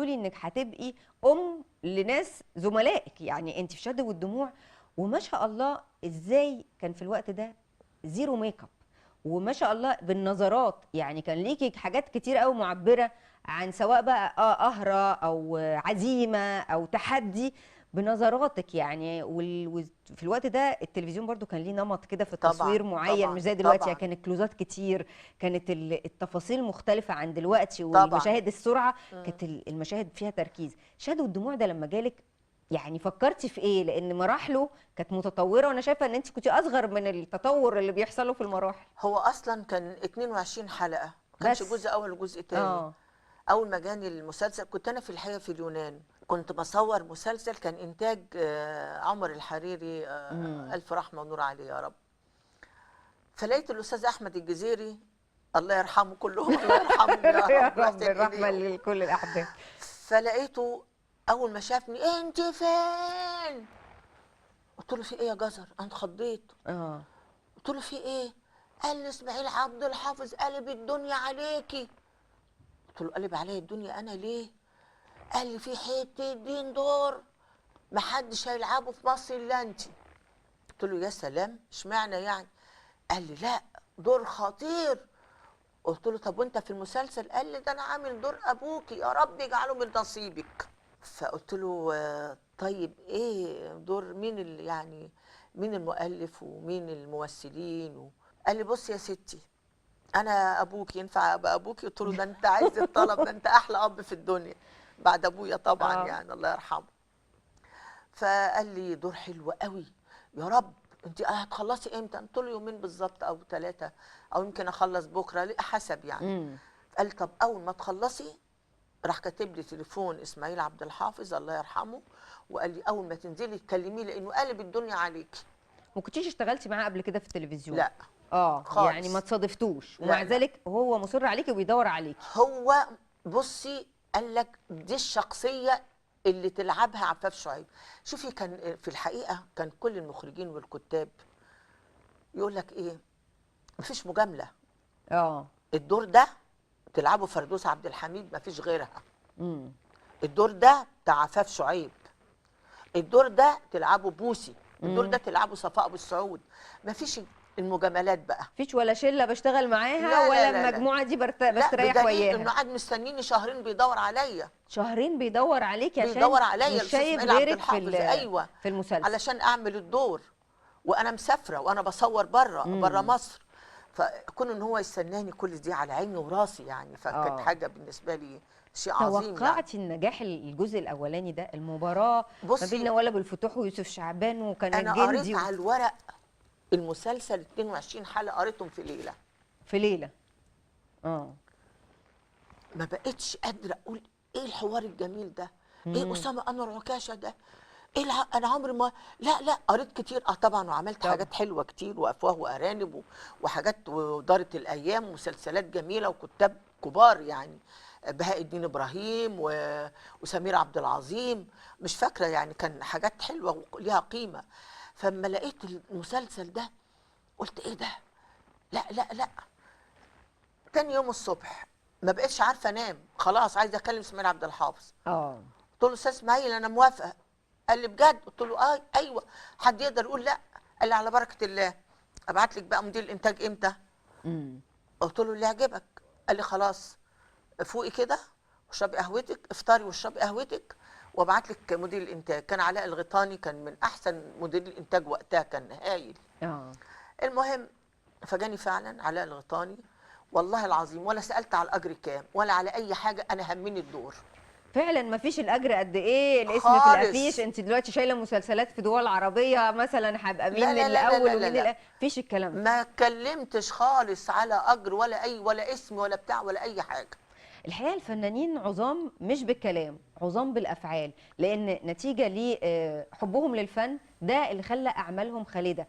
بتقولي انك هتبقي ام لناس زملائك، يعني انت في شد والدموع، وما شاء الله ازاي كان في الوقت ده zero make up، وما شاء الله بالنظرات، يعني كان ليكي حاجات كتير قوي معبرة عن سواء بقى قهره او عزيمة او تحدي بنظراتك يعني. وفي الوقت ده التلفزيون برضو كان ليه نمط كده في التصوير معين، طبعًا، مش زي دلوقتي طبعًا. يعني كانت كلوزات كتير، كانت التفاصيل مختلفة عن دلوقتي، والمشاهد السرعة كانت المشاهد فيها تركيز. شهد والدموع ده لما جالك يعني فكرتي في ايه؟ لان مراحله كانت متطورة، وانا شايفه ان انت كنت اصغر من التطور اللي بيحصله في المراحل. هو اصلا كان 22 حلقة، ما كانش جزء اول وجزء تاني. اول ما جاني المسلسل كنت انا في الحقيقة في اليونان، كنت بصور مسلسل كان انتاج عمر الحريري، الف رحمه ونور عليه يا رب. فلقيت الاستاذ احمد الجزيري الله يرحمه، كلهم الله يرحمهم يا رب، يا رب الرحمة لكل الاحباب. فلقيته اول ما شافني، انت فين؟ قلت له في ايه يا جزر؟ انا اتخضيت. قلت له في ايه؟ قال لي اسماعيل عبد الحافظ قلب الدنيا عليكي. قلت له قلب عليا الدنيا انا ليه؟ قال لي في حتة دين دور محدش هيلعبه في مصر الا انت. قلت له يا سلام، اشمعنى يعني؟ قال لي لا دور خطير. قلت له طب وانت في المسلسل؟ قال لي ده انا عامل دور ابوكي، يا رب يجعله من نصيبك. فقلت له طيب ايه دور مين اللي يعني مين المؤلف ومين الممثلين قال لي بص يا ستي انا ابوك، ينفع ابقى ابوكي؟ قلت له ده انت عايز الطلب، ده انت احلى اب في الدنيا بعد ابويا طبعا يعني الله يرحمه. فقال لي دور حلو قوي يا رب، انت هتخلصي امتى؟ قلت له يومين بالظبط او 3 او يمكن اخلص بكره حسب يعني. قال لي طب اول ما تخلصي، راح كاتب لي تليفون اسماعيل عبد الحافظ الله يرحمه، وقال لي اول ما تنزلي تكلميه لانه قالب الدنيا عليكي. ما كنتيش اشتغلتي معاه قبل كده في التلفزيون؟ لا خالص. يعني ما تصادفتوش، ومع ذلك هو مصر عليكي وبيدور عليكي. هو بصي قال لك دي الشخصية اللي تلعبها عفاف شعيب. شوفي كان في الحقيقة كان كل المخرجين والكتاب يقول لك ايه، مفيش مجاملة. الدور ده تلعبه فردوس عبد الحميد مفيش غيرها. الدور ده بتاع عفاف شعيب، الدور ده تلعبه بوسي، الدور ده تلعبه صفاء ابو السعود. مفيش المجاملات بقى، مفيش ولا شله بشتغل معاها، لا ولا المجموعة دي بستريح وياها. انه قاعد مستنيني شهرين بيدور عليا. شهرين بيدور عليك عشان بيدور عليا، مش شايف غيرك في ايوه في المسلسل علشان اعمل الدور، وانا مسافرة وانا بصور بره مصر. فكون ان هو يستناني كل دي على عيني وراسي يعني، فكانت حاجة بالنسبة لي شيء عظيم. توقعتي يعني النجاح الجزء الاولاني ده، المباراة ما بين ولا بالفتوح ويوسف شعبان وكان الجندي؟ انا قريت على الورق المسلسل 22 حلقة، قريتهم في ليلة. في ليلة. ما بقتش قادرة اقول ايه الحوار الجميل ده، ايه اسامة انور عكاشة ده، ايه انا عمري ما لا قريت كتير طبعا، وعملت حاجات حلوة كتير، وافواه وارانب وحاجات ودارة الايام ومسلسلات جميلة وكتاب كبار يعني، بهاء الدين ابراهيم وسمير عبد العظيم، مش فاكره يعني، كان حاجات حلوة وليها قيمة. فلما لقيت المسلسل ده قلت ايه ده، لا لا لا. تاني يوم الصبح ما بقتش عارفه انام، خلاص عايزه اكلم اسماعيل عبد الحافظ. قلت له استاذ اسماعيل انا موافقة. قال لي بجد؟ قلت له ايوه. حد يقدر يقول لا؟ قال لي على بركة الله، ابعت لك بقى مدير الانتاج امتى؟ قلت له اللي يعجبك. قال لي خلاص فوقي كده واشربي قهوتك، افطري واشربي قهوتك وابعت لك مدير الانتاج. كان علاء الغيطاني، كان من احسن مدير الانتاج وقتها، كان هايل. المهم فجاني فعلا علاء الغيطاني، والله العظيم ولا سالت على الاجر كام ولا على اي حاجة، انا همني الدور. فعلا ما فيش الاجر قد ايه، الاسم في الافيش. انت دلوقتي شايله مسلسلات في دول عربية مثلا، هبقى مين الاول ومين فيش الكلام ده. ما اتكلمتش خالص على اجر ولا اي ولا اسم ولا بتاع ولا اي حاجة. الحقيقة الفنانين عظام مش بالكلام، عظام بالافعال، لان نتيجة لحبهم للفن ده اللي خلى اعمالهم خالدة.